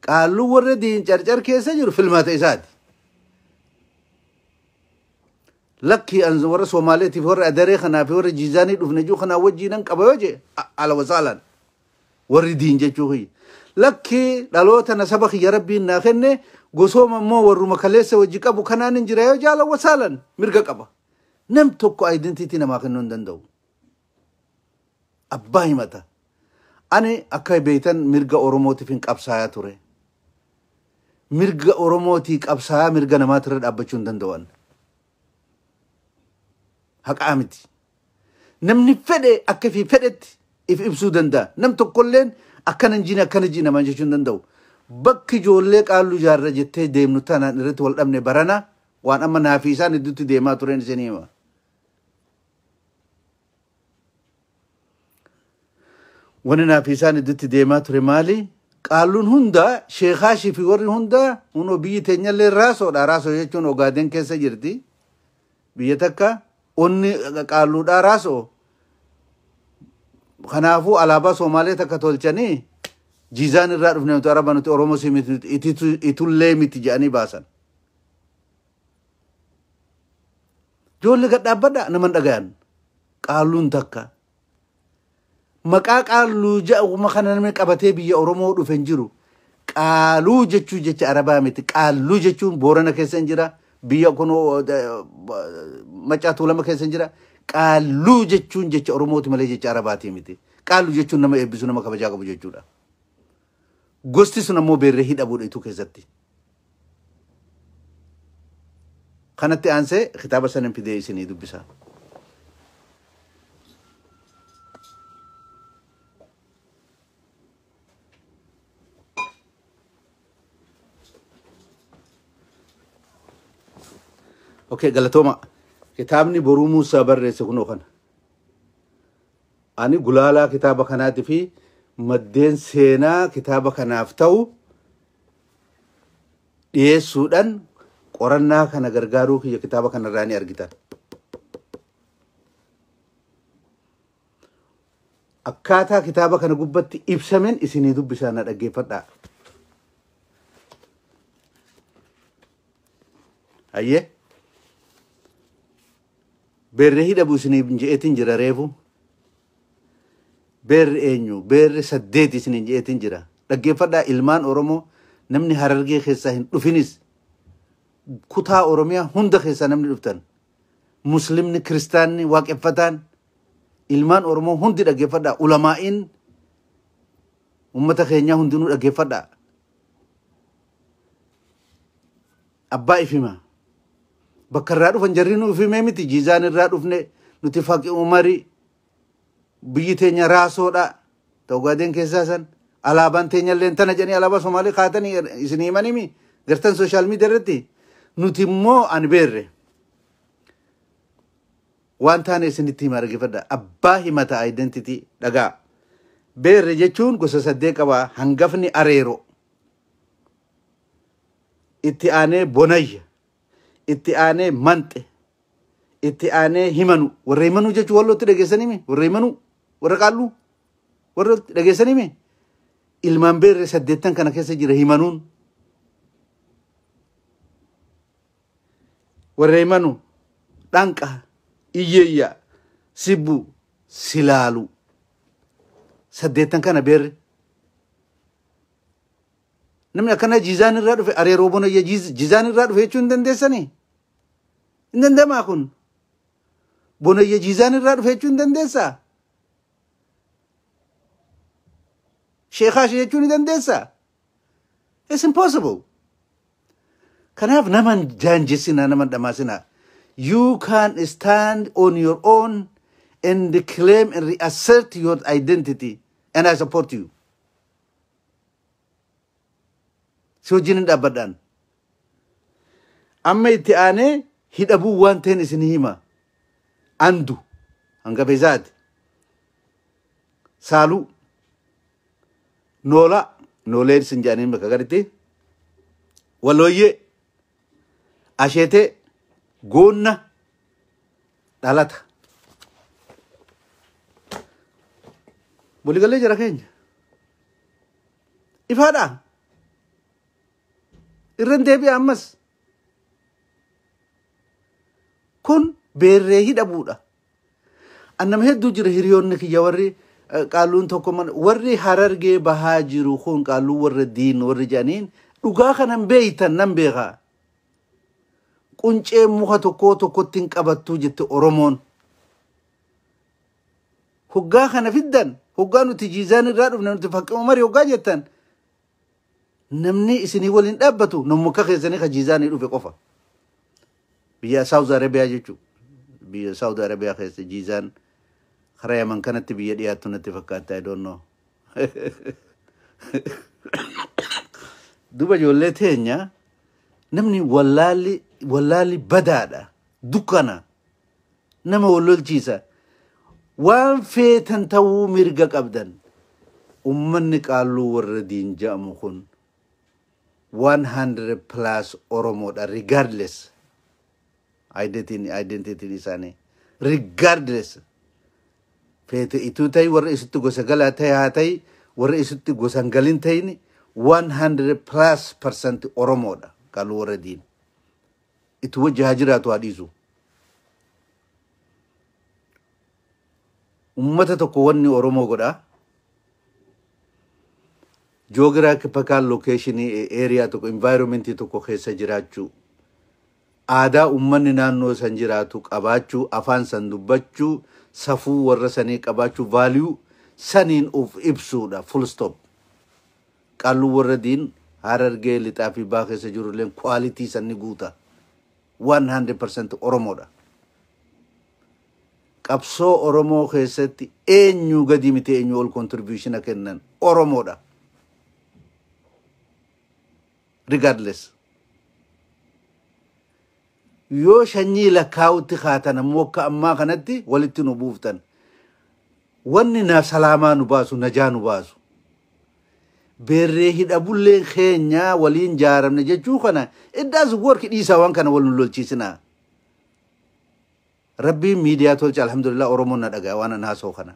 Qaalluu warra diin carcar keessa jiru filmaata isaati. Lakkii an warra Somaaleetiif warra Adaree kanaa fi warra Jiizaanii dhufne jiru kanaa wajjiinan qaba yoo jee ala wasaalaan warri diin jechuu kiyya. Lakkii dhaloota nasaba kiyya rabbiin naa kenne gosooma immoo warruma kaleessa wajji qabu kanaan hin jira yoo jaala wasaalan mirga qaba. Nam tokko identity namaa kennuu hin danda'u. Abbaa himata. Ani akka beektan mirga Oromootiif hin qabsaayaa ture. Mirga Oromootii qabsaayaa mirga namaatirra dhaabbachuu hin danda'an. Haqaa miti. Namni fedhe akka fi fedhetti if ibsuu danda'a. Nam tokkolleen akkana hin jiine akkana jiine namaan jechuu hin danda'u. Bakki ijoollee qaalluu jaarra jettee deemnu tanaan irratti wal dhabne barana waan amma naa fi isaan idduutti deemaa tureen isin hima. Wanni naa fi isaan idduutti deemaa ture maali? Qaalluun hunda sheekaashii fi warri hunda hunoo biyyi teenyallee raasoodha. Raasoo jechuun Ogaadeen keessa jirti. Biyya takka onni qaalluudhaa raasoo. Kanaafuu alaabaa Somaalee takka tolchanii Jiizaan irraa dhufne nuti Araba nuti Oromoo si miti itullee miti jedhanii baasan. Ijoollee gad dhaabbadha naman dhagayan. Qaalluun takka. Maqaa qaalluu jedhuma kana namni qabatee biyya Oromoo dhufe hin jiru. Qaaluu jechuu jecha Arabaa miti. Qaalluu jechuun Boorana keessa hin jira. Biyya kun Maccaa Tuulama keessa hin jira. Qaalluu jechuun jecha Oromooti malee jecha Arabaatii miti. Qaalluu jechuun nama eebbisu nama kabajaa qabu jechuudha. Gosti sun ammoo beerree hidhabuudha ituu keessatti. Kanatti aansee kitaaba sanin fidee isinii dubbisa. Okay, galatooma. Kitaabni Boruu Muusaa barreesse kunoo kana. Ani gulaalaa kitaaba kanaatii fi maddeen seenaa kitaaba kanaaf ta'u dhiyeessuudhaan qorannaa kana gargaaruu kiyya kitaaba kanarraa ni argitan. Akkaataa kitaaba kana gubbatti ibsameen isinii dubbisaa na dhaggeeffadhaa. Hayyee. Beerree hidhabu isiniif je'eetiin jira reefu. Beerri eenyu? Beerri 8 isiniin je'eetiin jira. Dhaggeeffadhaa ilmaan Oromoo namni Harargee keessaa hin dhufinis kutaa Oromiyaa hunda keessaa namni dhuftan. Muslimni, kiristaanni, waaqeffataan ilmaan Oromoo hundi dhaggeeffadhaa. Ulamaa'iin uummata keenyaa hundinuu dhaggeeffadhaa. Abbaa ifima. Bakka irraa dhufan jarri nu ifimee miti. Jiizaan irraa dhufne nuti faqi Umarii biyyi teenya raasoodha. Ogaadeen keessaa san alaabaan teenya illee tana jedhanii alaabaa Somaalee kaatanii isin himanimi gartan sooshaal miidiyaa irratti nuti immoo ani beerre. Waan taane isinitti hima dhaggeeffadha. Abbaa himata identity dhagaa. Beerre jechuun gosa 8 qaba. Hangafni areero. Itti aanee bonayya. Itti aanee manxe. Itti aanee himanu. Warra himanuu jechuun wallootti dhageessanimi. Warra himanuu. Warra qaalluu. Warra dhageessanimi. Ilmaan beerre 8 kana keessa jira himanuun. Warra himanu. Dhanqa. Iyyeeyya. Sibbu. Silaalu. 8 kana beerre. Namni akkana Jiizaan irraa dhufe areeroo bonayya Jiizaan irraa dhufe jechuu hin dandeessanii? Hin dandamaa kun? Bonayya Jiizaan irraa dhufe jechuu hin dandeessaa? Sheekaash jechuu ni dandeessaa? It's impossible. Kanaaf nama jaanjessinaa, nama dhamaasinaa. You can stand on your own and claim and reassert your identity and I support you. Si wajjin hin dhaabbadhaan. Amma itti aanee hidhabuu waan ta'een isin hima. Andu hangafa isaati. Saaluu. Noola. Nooleen isin jedhaniin bakka gaditti. Walooyyee. Asheetee. Goonna. Dhalata. Waliigalee jira keenya. Ifaadhaa. Irran deebi'a ammas. Kun beerree hidhabuudha. Annama hedduu jira, hiriyoonni kiyya warri qaalluun tokko mana warri Harargee bahaa jiru kun, qaalluu warra diin warri jedhaniin, dhugaa kanan beeytan nan beekaa. Quncee muka tokkoo tokkotti hin qabattuu jette Oromoon. Hoggaa kana fiddan, hoggaa nuti Jiizaan irraa dhufne, nuti faqqi Umarii hoggaa jettan, namni isinii waliin dhaabbatu nammuka keessanii ka Jiizaanii dhufe qofa. Biyya Saawud Arabiyaa jechuudha. Biyya Saawud Arabiyaa keessa Jiizaan karaa Yaman kanatti biyya dhiyaattu natti fakkaata, I don't know. Duba ijoollee teenya, namni wallaalli wallaalli badaadha, dukkana nama wallolchiisa. Waan feetan ta'uu mirga qabdan. Ummanni qaalluu warra diin jedhamu kun 100 plus Oromoodha, regardless identity isaanii, regardless feete ituu ta'ii, warra isitti gosa galaa ta'e haa ta'ii, warra isitti gosa hin galin ta'ini, 100 plus percent Oromoodha qaalluu warra diin. Itu wajji haa jiraatu haa dhiisu. Ummata tokko wanni Oromoo godhaa. Geographical location area tokko, environment tokko keessa jiraachuu, aadaa ummanni naannoo san jiraatu qabaachuu, afaan san dubbachuu, safuu warra sanii qabaachuu, value saniin of ibsuudha. Full stop. Qaalluu warra diin Harargee lixaa fi baa keessa jirulleen quality san ni guuta. 100% Oromoodha. Qabsoo Oromoo keessatti eenyu gadi miti, eenyu ol contribution kennan Oromoodha. Regardless. Yoo shanyii lakkaa'utti kaatan ammoo akka ammaa kanatti walitti nu buuftan. Wanni na salaamaa nu baasu, najaa nu baasu. Beerree hidhabulleen keenya waliin jaaramne jechuu kana iddaas worki dhiisaa, waan kana wal nu lolchiisinaa. Rabbiin miidiyaa tolcha, alhamdulillah, Oromoon na dhagaa waan an haasa'u kana.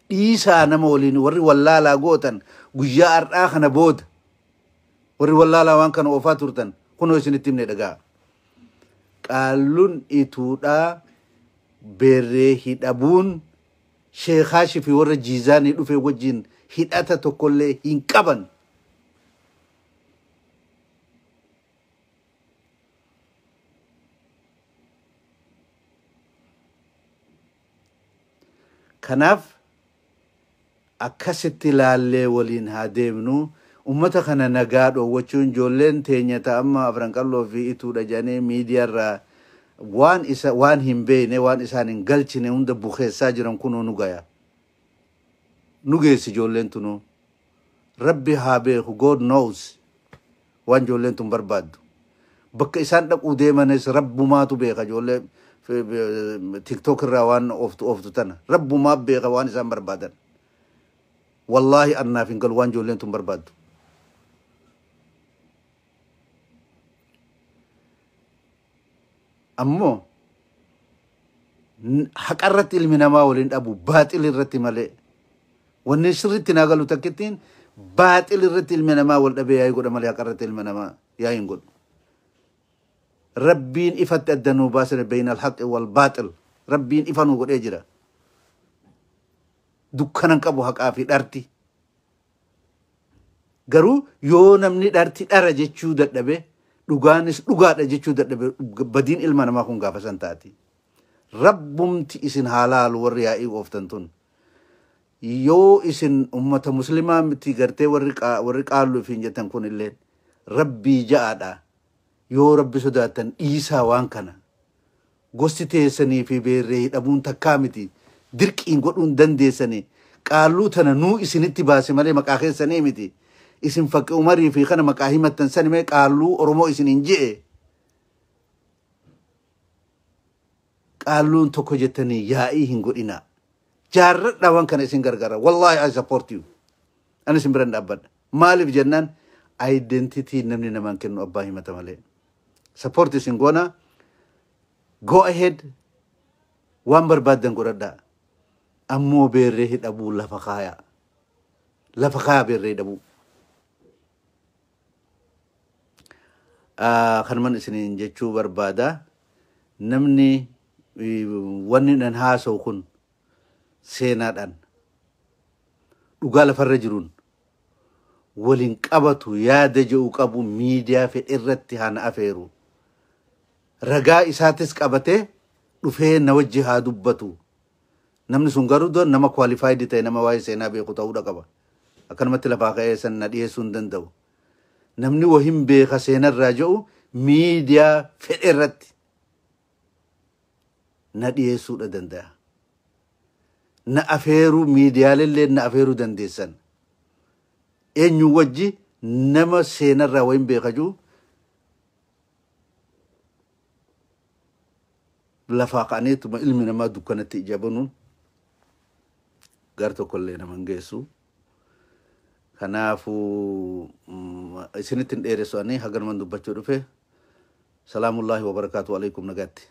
Dhiisaa, nama waliin warri wallaalaa gootan, guyyaa har'aa kana booda warri wallaalaa waan kana oofaa turtan, kunoo isinitti himne, dhagaa. Qaalluun ituudhaa beerree hidhabuun sheekaashii fi warra Jiizaanii dhufe wajjin hidhata tokkollee hin qaban. Kanaaf akkasitti ilaallee waliin haa deemnu. Ummata kana nagaa dhoowwachuun, ijoolleen teenya ta'amma Afran Qalloo fi ituudha jedhanii miidiyaarraa waan isa waan hin beekne, waan isaan hin galchine hunda bukeessaa jiran kunoo nu gaya. Nu geessi ijoolleen tunuu. Rabbi haa beeku, God knows waan ijoolleen tun barbaaddu. Bakka isaan dhaquu deemanis rabbumaatu beeka. Ijoollee TikTok irraa waan ooftu ooftu tana rabbumaa beeka waan isaan barbaadan. Wallaahi annaaf hin galu waan ijoolleen tun barbaaddu. Ammoo haqarratti ilmi namaa waliin dhabu, baaxil irratti malee. Wanni sirriitti naa galu takkittiin, baaxil irratti ilmi namaa wal dhabee yaa'ii godha malee haqarratti ilma namaa yaa'ii hin godhu. Rabbiin ifatti adda nuu baasane, bayna alhaqi wal baaxil Rabbiin ifa nuu godhee jira. Dukkanan qabu haqaa fi dharti. Garuu yoo namni dharti dhara jechuu dadhabe, dhugaanis dhugaadha jechuu dadhabe, badiin ilma namaa kun gaafa san taati. Rabbumti isin haa laalu warri yaa'ii ooftan tun. Yoo isin ummata muslimaa miti gartee, warri qaallu ifiin jettan kun illee rabbii ja'aadha. Yoo rabbi sodaattan dhiisaa waan kana. Gosti teessanii fi beerree hidhamuun takkaa miti. Dirqiin godhuun dandeessanii. Qaalluu tana nuu isinitti baase malee maqaa keessanii miti. Isin faqqi Umarii fi kana maqaa himattan sani mee qaalluu Oromoo isin hin je'e. Qaalluun tokko jettanii yaa'ii hin godhinaa. Jaarradha, waan kana isin gargaara. Wallahi, I support you. Ani isin biran dhaabbadha. Maaliif jennaan, identity namni namaan kennu abbaa himata malee. Support isin goona. Go ahead. Waan barbaaddan godhadhaa. Ammoo beerree hidhabuu lafa kaayaa. Lafa kaa beerree dhabuu. Kanuman isiniin jechuu barbaada. Namni wanni nan haasa'u kun seenaadhaan dhugaa lafarra jiruun waliin qabatu yaada jedhu qabu miidiyaa fedhe irratti haa na afeeru. Ragaa isaatis qabatee dhufee na wajji haa dubbatu. Namni sun garuu nama qualified ta'e, nama waa'ee seenaa beeku ta'uudha qaba. Akkanumatti lafaa ka'ee san na dhiyeessuu hin danda'u. Namni wahin beeka seenarraa jedhu miidiyaa fedhe irratti na dhiyeessuudha danda'a. Na afeeruu, miidiyaalellee na afeeruu dandeessan. Eenyu wajji nama seenarraa wahin beeka jiru lafaa ka'aniituma ilmi namaa dukkanatti ija banuun gar tokkollee nama hin geessu. Kanaafuu isinitti hin dheeressu, ani haganuman dubbachuu dhufe. Salaamullaahi wabarakaatu alaikum, nagaatti.